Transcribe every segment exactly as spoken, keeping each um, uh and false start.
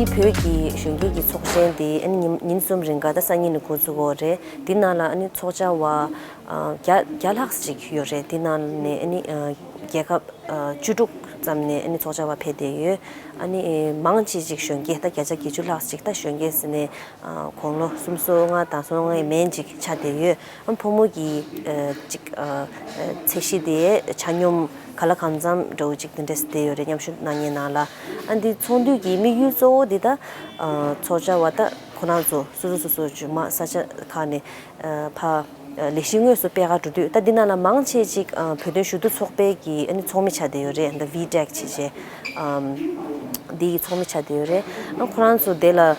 བོད་ཀྱི་གཞོན་སྐྱེས་ཀྱི་ཚོགས་ཆེན་དེ་ཨ་ནི་ཉིན་ཉིན་གསུམ་རིང་ག་ད་སང་ཉིན་ནས་འགོ་བཙུགས་ཡོད་རེད། དེ་ནང་ལ་ཨ་ནི་ཚོགས་བཅར་བ་ཨ་བརྒྱ་བརྒྱ་ལྷག་ཅིག་ཡོད་རེད། དེ་ནང་ནས་ཨ་ནི་ཨ་རྒྱལ་ཁབ་ཨ་བཅུ་དྲུག་ཙམ་ནས་ཨ་ནི་ཚོགས་བཅར་བ་ཕེབས་བསྡད་ཡོད། ཨ་ནི་ཨ་མང་ཆེ་ཅིག་གཞོན་སྐྱེས་ད་བརྒྱ་ཆ་བརྒྱད་ཅུ་ལྷག་ཅིག་ད་གཞོན་སྐྱེས་ཟེར་ནས་ཨ་དགུང་ལོ་སུམ་ཅུ་སོ་ལྔ་དང་སོ་ལྔའི་མན་ཅིག་ཆགས་བསྡད་ཡོད། ཨ་ཕོ་མོ་གི་ཨ་ཅིག་ཨ་ཨ་ཚད་གཞི་དེ་ཆ་སྙོམས་ག་ལ་གང་འཚམ་འདྲ་བོ་ཅིག་དེ་འདྲས་བསྡད་ཡོད་རེད། མཉམ་ཞུགས་གནང་མཁན་ནང་ལ། ཨ་འདི་ཚོགས་འདུ་གི་དམིགས་ཡུལ་གཙོ་བོ་འདི་ད་ཨ་ཚོགས་བཅར་བ་ད་ཁོ་རང་ཚོ་སོ་སོ་སོ་སོ་རྗེས་མ་ས་ཆ་ཁག་ནས་ཨ་ཕ་ཨ་ལས་གཞི་དངོས་སུ་སྤེལ་ག་འགྲོ་དུས་ད་འདི་ནང་ལ་མང་ཆེ་ཅིག་ཨ་བོད་དོན་ཞུ་གཏུག་ཚོགས་པའི་གི་ཨ་ནི་ཚོགས་མི་ཆགས་བསྡད་ཡོད་རེད། ད་ཝི་ཌེག་བྱས་བྱས་ཨ་འདི་གི་ཚོགས་མི་ཆགས་བསྡད་ཡོད་རེད། ཨ་ཁོ་རང་ཚོ་དེ་ལ་ཨ་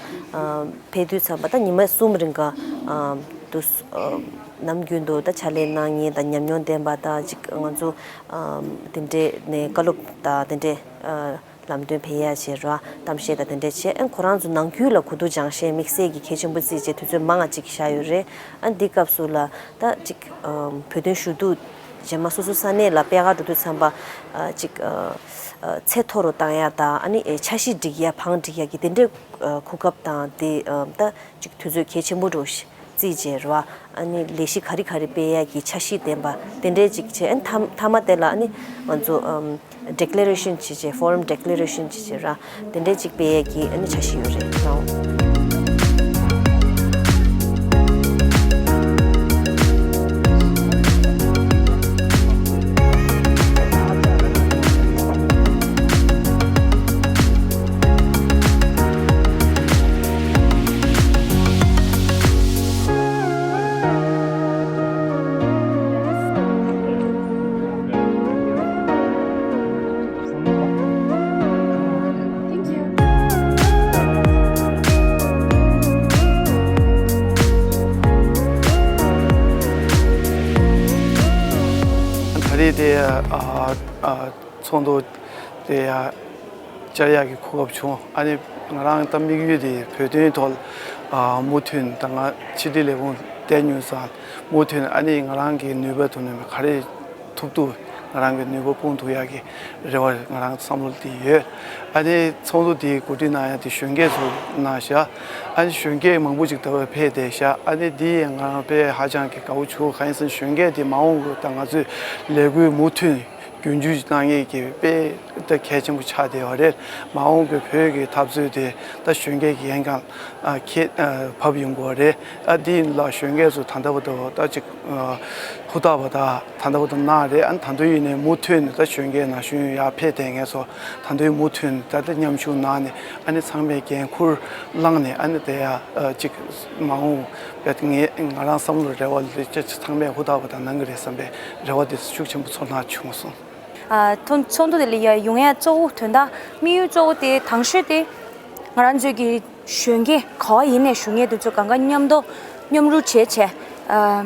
ཕེབས་དུས་ཙམ་པ་ད་ཉི་མ་གསུམ་རིང་ག་ཨ་དུ་ཨ་ནམ་རྒྱུན་དུ་ད་ཕྱག་ལས་གནང་མཁན་དང་ཉམས་མྱོང་ལྡན་པ་དང་ཅིག་ང་ཚོ་ཨ་དེ་འདྲས་ནས་བཀའ་སློབ་དང་དེ་འདྲས་ཨ་ལམ་སྟོན་ཕེབས་ཡ་བྱས་ར་གཏམ་བཤད་དང་དེ་འདྲས་བྱས། ཨ་ཁོ་རང་ཚོ་ནང་ཁུལ་ལ་གོ་བསྡུར་སྦྱང་བཤད་དམིགས་བསལ་གྱི་གལ་ཆེན་པོ་བརྩིས་བྱས་དུས་ཚོད་མང་ང་ཅིག་བཞག་ཡོད་རེད། ཨ་འདི་སྐབས་སུ་ལ་ད་ཅིག་ཨ་བོད་དོན་ཞུ་གཏུག་རྗེས་མ་སོ་སོ་ས་གནས་ལ་སྤེལ་ག་འགྲོ་དུས་ཙམ་པ་ཨ་ཅིག་ཨ་ཨ་ཚད་མཐོ་རུ་བཏང་ཡ་དང་ཨ་ནི་ཨེ་འཆར་གཞི་སྒྲིག་ཡ་བང་སྒྲིག་ཡ་གི་དེ་འདྲའི་ཨ་གོ་སྐབས་དང་དེ་ཨ་ད་ཅིག་དུས་ཚོད་གལ་ཆེན་པོ་འདྲ་བོ་ཞིག་བརྩིས་བྱས་རེད་བ། ཨ་ནི་ལས་གཞི་ག་རེ་ག་རེ་སྤེལ་ཡ་གི་འཆར་གཞི་ལྡན་པ་དེ་འདྲས་ཅིག་བྱས། ཨ་ནི་མཐའ་མཐའ་མ་དེ་ལ་ཨ་ནི་ང་ཚོ་ཨམ་ཌི་ཀི་ལེ་རེ་ཤན་བྱས་བྱས་ཕོ་རམ་ཌི་ཀི་ལེ་རེ་ཤན་བྱས་བྱས་ར་དེ་འདྲས་ཅིག་སྤེལ་ཡ་གི་ཨ་ནི་འཆར་གཞི་ཡོད་རེད། ད་རེས་དེ་ཨ་ཨ་ཚོགས་འདུ་དེ་ཡ་བཅར་ཡག་གི་གོ་སྐབས་བྱུང་། ཨ་ནི་ང་རང་ད་དམིགས་ཡུལ་དེ་བོད་དོན་ཐོག་ཨ་མུ་མཐུད་ད་ང་ཕྱི་དྲིལ་ལས་ཁུངས་བསྡད་མྱོང་ཙང་མུ་མཐུད་ཨ་ནི་ང་རང་གི་ནུས་པ་དང་ནུས་པ་ག་རེ་ཐུབ་ཐུབ་ང་རང་གི་ནུས་པ་སྤུངས་ཐུབ་ཡག་གི་རེ་བ་ང་རང་བསམ་བློ་དེ་ཡོད། ཨ་ནི་ཚོགས་འདུ་དེའི་གོ་སྒྲིག་གནང་ཡག་དེ་གཞོན་སྐྱེས་ཚོ་གནང་བཞག་ཨ་ནི་གཞོན་སྐྱེས་མང་པོ་ཅིག་ད་བར་ཕེབས་བསྡད་བཞག་ཨ་ནི་དེ་ཡང་ང་རང་དཔེ་ཧ་ཅང་གི་དགའ་བོ་བྱུང་། གང་ཡིན་ཟེར་ན་གཞོན་སྐྱེས་དེ་མ་འོངས་པ་ད་ང་ཚོས་ལས་འགུལ་མུ་མཐུད་རྒྱུན་སྐྱོང་གནང་མཁན་གྱི་དཔེ་ད་གལ་ཆེན་པོ་ཆགས་བསྡད་པ་རེད། མ་འོངས་པའི་བོད་ཀྱི་འཐབ་རྩོད་དེ་ད་གཞོན་སྐྱེས་ཀྱིས་ཡང་ཀྱང་ཨ་ཁྱེད་ཨ་བབས་ཡོང་དགོས་རེད། ཨ་འདི་ལ་གཞོན་སྐྱེས་ཚོ་ད་ལྟ་བར་དུ་ད་ཅིག་ཨ་ཧུར་ཐག་པ་དང་ད་ལྟ་བར་དུ་གནང་རེད། ཨ་ད་དུང་ཡིན་ནའི་མུ་མཐུད་ནས་ད་གཞོན་སྐྱེས་ན་གཞོན་ཡར་ཕེབས་བསྡད་མཁན་ཚོ་ད་དུང་མུ་མཐུད་ནས་ད་ལྟ་མཉམ་ཞུགས་གནང་ནས་ཨ་ནི་ཚང་མས་འགན་འཁུར་བླངས་ནས་ཨ་ནི་དེ་ཡ་ཨ་ཅིག་མ་འོངས་པའི་ངས་ང་རང་བསམ་བློ་རེ་བ་ལས་ཅི་ཚང་མས་ཧུར་ཐག་པ་དང་གནང་གི་རེད་བསམ་པའི་རེ་བ་དེ་ཤུགས་ཆེན་པོ་ཚོར་སྣང་བྱུང་སོང་། ཨ་ཚོགས་ཚོགས་འདུ་དེ་ལ་ཡ་ཡོང་ཡ་གཙོ་བོ་དོན་དག་དམིགས་ཡུལ་གཙོ་བོ་དེ་དང་ཤོས་དེ་ང་རང་ཚོའི་གི་གཞོན་སྐྱེས་ག་བ་ཡིན་ནས་བཞུགས་མཁན་དེ་ཚོ་གང་ག་མཉམ་དུ་མཉམ་རུབ་བྱས་བྱས་ཨ་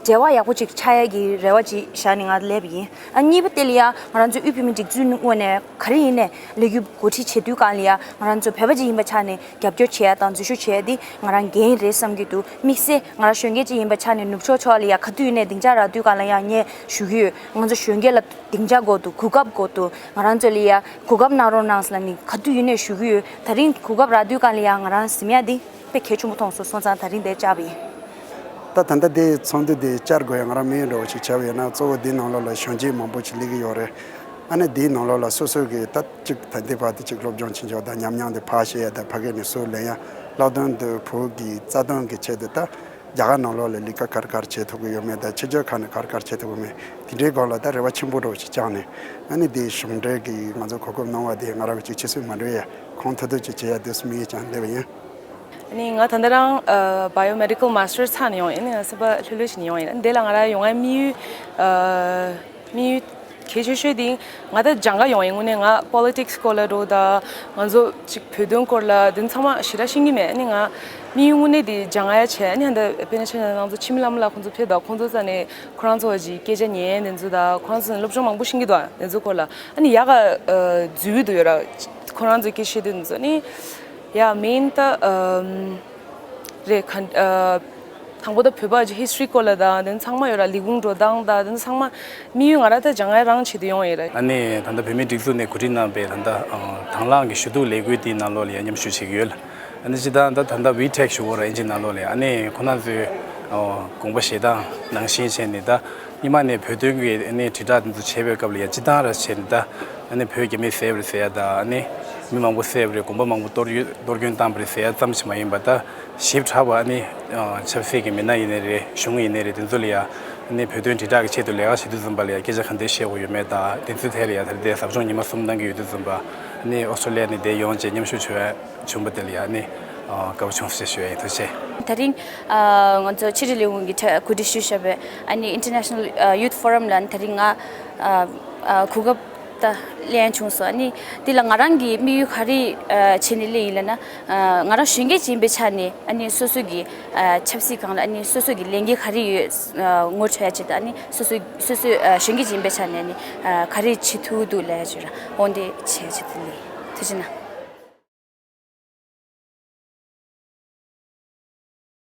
འབྲེལ་བ་ཡག་པོ་ཅིག་ཆགས་ཡ་གི་རེ་བ་ཅིག་བཞག་ནས་ང་སླེབས་པ་ཡིན། ཨ་གཉིས་པ་དེ་ལ་ཡ་ང་རང་ཚོ་དབུས་བོད་མིའི་སྒྲིག་འཛུགས་ངོས་ནས་ག་རེ་ཡིན་ནས་ལས་འགུལ་འགོ་ཁྲིད་བྱེད་དུས་སྒང་ལ་ཡ་ང་རང་ཚོ་བོད་པ་ཅིག་ཡིན་པ་ཆ་ནས་རྒྱབ་སྐྱོར་བྱེད་ཡ་དང་འཛུལ་ཞུགས་བྱེད་ཡ་དེ་ང་རང་འགན་རེད་བསམ་གྱི་འདུག་དམིགས་བསལ་ང་རང་གཞོན་སྐྱེས་ཅིག་ཡིན་པ་ཆ་ནས་ནུབ་ཕྱོགས་ཕྱོགས་ལ་ཡ་ག་དུས་ཡིན་ནས་སྡིངས་ཆ་རག་དུས་སྒང་ལ་ཡ་ངས་ཞུ་གི་ཡོད། ང་ཚོ་གཞོན་སྐྱེས་ལ་སྡིངས་ཆ་དགོས་འདུག་གོ་སྐབས་དགོས་འདུག་ང་རང་ཚོ་ལ་ཡ་གོ་སྐབས་གནང་རོགས་གནང་ཟེར་ལབ་ནས་ག་དུས་ཡིན་ནས་ཞུ་གི་ཡོད། ད་རིང་གོ་སྐབས་རག་དུས་སྒང་ལ་ཡ་ང་རང་གཟིམ་ཡ་འདི་དཔེ་གལ་ཆེན་པོ་མཐོང་སོང་། སོང་ཙང་ད་རིང་འདིར་བཅར་བ་ཡིན། ད་ད་ལྟ་འདི་ཚོགས་འདུ་འདི་བཅར་དགོས་ཡ་ང་རང་དམིགས་ཡུལ་འདྲ་བོ་ཞིག་བྱས་པ་ཡིན་ན་གཙོ་བོ་འདིའི་ནང་ལོགས་ལ་གཞོན་སྐྱེས་མང་པོ་ཞིག་སླེབས་ཀྱི་ཡོད་རེད། ཨ་ནི་འདིའི་ནང་ལོགས་ལ་སོ་སོ་གི་ད་ཅིག་ད་ལྟའི་བར་དུ་ཅིག་སློབ་སྦྱོང་བྱེད་ཕྱོགས་དང་ཉམས་མྱོང་དེ་ཕར་བཤད་ཡ་དང་ཕ་གི་ནས་སུ་ལེན་ཡ། ལྷག་དོན་དུ་བོད་ཀྱི་རྩ་དོན་གྱི་ཆེད་དུ་ད་རྒྱ་གར་ནང་ལོགས་ལ་ལས་ཀ་ག་རེ་ག་རེ་བྱེད་ཐུབ་ཀྱི་ཡོད་མེད་དང་ཕྱི་རྒྱལ་ཁག་ནས་ག་རེ་ག་རེ་བྱེད་ཐུབ་ཀྱི་མེད་དེ་འདྲའི་སྐོར་ལ་ད་རེ་བ་ཆེན་པོ་འདྲ་བོ་ཞིག་བཅངས་ནས་ཨ་ནི་དེའི་གཞུང་འབྲེལ་གྱི་ང་ཚོ་གོ་སྐབས་གནང་བ་དེ་ང་རང་གི་ཅིག་ཕྱི་སོས་མ་འགྲོ་ཡ་གང་ཐུབ་ཐུབ་ཅིག་བྱེད་ཡ་དུས་སུ་དམིགས་ཡུལ་བཅངས་སླེབས་པ་ཡིན། ཨ་ནི་ང་ད་ལྟ་རང་ཨ་Biomedical Masters ཚར་ནས་ཡོང་ཡིན། ཨ་ནི་ང་སེམས་པ་ལྷོད་ལྷོད་བྱས་ནས་ཡོང་ཡིན། ཨ་ནི་དེ་ལ་ང་རང་ཡོང་ཡ་དམིགས་ཡུལ་ཨ་དམིགས་ཡུལ་གལ་ཆེ་ཤོས་དེ་ང་ད་སྦྱང་ག་ཡོང་ཡིན། དངོས་གནས་ང་politics སྐོར་ལ་འགྲོ་ད་ང་ཚོ་ཅིག་བོད་དོན་སྐོར་ལ་དེ་ཚང་མ་ཞེ་དྲག་ཤེས་ཀྱི་མེད། ཨ་ནི་ང་དམིགས་ཡུལ་དངོས་གནས་དེ་སྦྱང་ག་ཡ་བྱས། ཨ་ནི་ཧ་ད་དཔེར་ན་ཆ་བཞག་ན་ང་ཚོ་འཆི་མེད་བླ་མ་ལགས་ཁོང་ཚོ་ཕེབས་ད་ཁོང་ཚོ་ས་ནས་ཁོ་རང་ཚོ་བ་ཅིག་སྐད་ཆ་ཉན་དེ་ཚོ་ད་ཁོ་རང་ཚོ་ནས་སློབ་སྦྱོང་མང་པོ་ཤེས་ཀྱི་འདུག་ཨ་དེ་ཚོ་སྐོར་ལ་ཨ་ནི་ཡག་ག་ཨ་འཛུལ་འདུག་ཡོད་ར། ཁོ་རང་ཚོ་སྐད་ཆ་བཤད་དུས་དེ་ཚོ་ཨ་ནི་ཡ་མེན་ད་ཨམ་རེད་ག་ཨ། དང་པོ་ད་བོད་པ་གི་ཧི་སི་ཊོ་རི་སྐོར་ལ་དང་དེ་ཚང་མ་ཡོད་ར། ལས་ཁུངས་འགྲོ་སྟངས་དང་དེ་ཚང་མ་དམིགས་ཡུལ་ང་རང་ད་སྦྱང་ཡ་རང་ཆེད་དུ་ཡོང་ཡིན་ར། ཨ་ནི་ད་ལྟ་བོད་མིའི་སྒྲིག་འཛུགས་ནས་གོ་སྒྲིག་གནང་བའི་ད་ལྟ་དང་བླངས་ཀྱི་ཞུ་གཏུག་ལས་འགུལ་དེའི་ནང་ལོགས་ལ་ཡང་མཉམ་ཞུགས་བྱེད་ཀྱི་ཡོད། ཨ་ནི་སྤྱིར་བཏང་ད་ད་ལྟ་ཝི་ཊེག་ཞུ་གོ་ར་ཨིན་ཇིའི་ནང་ལོགས་ལ་ཨ་ནི་ཁོ་ན་ཚོའི་དགོངས་པ་བཞེས་སྟངས་ནང་བཞིན་བྱས་ནས་ད་སྔོན་མ་ནས་བོད་དོན་གྱི་ཨ་ནི་དྲིལ་བསྒྲགས་དེ་ཚོ་བྱས་པའི་སྐབས་ལ་ཡང་སྤྱིར་བཏང་ར་བྱས་ནས་ད་ཨ་ནི་བོད་རྒྱ་མིས་བསད་པ་རེད་ཟེར་ཡ་ད་ཨ་ནི་མི་མང་པོ་བསད་པ་རེད། དགོན་པ་མང་པོ་གཏོར་གཏོར་སྐྱོན་བཏང་པ་རེད་ཟེར་ཡ་ཙམ་ཞིག་མ་ཡིན་པ་ད་ཞིབ་ཕྲ་བ་ཨ་ནི་ཆབ་སྲིད་ཀྱི་མི་སྣ་ཡིན་ནའི་རེད། གཞུང་ཡིན་ནའི་རེད། དེ་ཚོ་ལ་ཡང་ཨ་ནི་བོད་དོན་དྲིལ་བསྒྲགས་ཀྱི་ཆེད་དུ་ལས་ཀ་བྱེད་དུས་ཙམ་པ་ལ་ཡང་སྐད་ཆ་ག་འདྲ་བཤད་དགོས་ཡོད་མེད་དང་དེ་ཚོའི་ཐད་ལ་ཡང་ད་རེས་དེ་ཟབ་སྦྱོང་ཉི་མ་གསུམ་གནང་གི་ཡོད་དུས་ཙམ་པ་ཨ་ནི་ཨོ་སི་ཀྲོ་ལི་ཡ་ནས་དེ་ཡོང་བྱས་མཉམ་ཞུགས་བྱུང་བ་བྱུང་བ་དེ་ལ་ཡང་ཨ་ནི་དགའ་པོ་བྱུང་ཞེས་ཞུ་ཡ་ཡིན། ཐུགས་རྗེ་ཆེ། དེ་རིང་ཨ་ང་ཚོ་ཕྱི་དྲིལ་ལས་ཁུངས་ཀྱིས་གྲ- གོ་སྒྲིག་ཞུས་བཞག་པའི་ཨ་ནི་International Youth Forum ལ་དེ་རིང་ང་ཨ་ཨ་གོ་སྐབས་ད་ལེན་བྱུང་སོང་། ཨ་ནི་འདི་ལ་ང་རང་གི་དམིགས་ཡུལ་ག་རེ་ཨ་བྱས་ནས་སླེབས་ཡིན་ལབ་ན། ཨ་ང་རང་གཞོན་སྐྱེས་ཅིག་ཡིན་པའི་ཆ་ནས་ཨ་ནི་སོ་སོ་གི་ཨ་ཆབ་སྲིད་སྒང་ལ་ཨ་ནི་སོ་སོ་གི་ལས་འགན་ག་རེ་ཡོད་ཨ་ངོ་འཕྲོད་ཡ་ཆེད་དུ་ཨ་ནི་སོ་སོ་སོ་སོ་ཨ་གཞོན་སྐྱེས་ཅིག་ཡིན་པའི་ཆ་ནས་ཨ་ནི་ཨ་ག་རེ་བྱེད་ཐུབ་འདུག་ལབ་ཡ་ཆེད་ར་འོ་འདི་བྱས་ཆེད་དུ་ལས། ཐུགས་རྗེ་གནང་།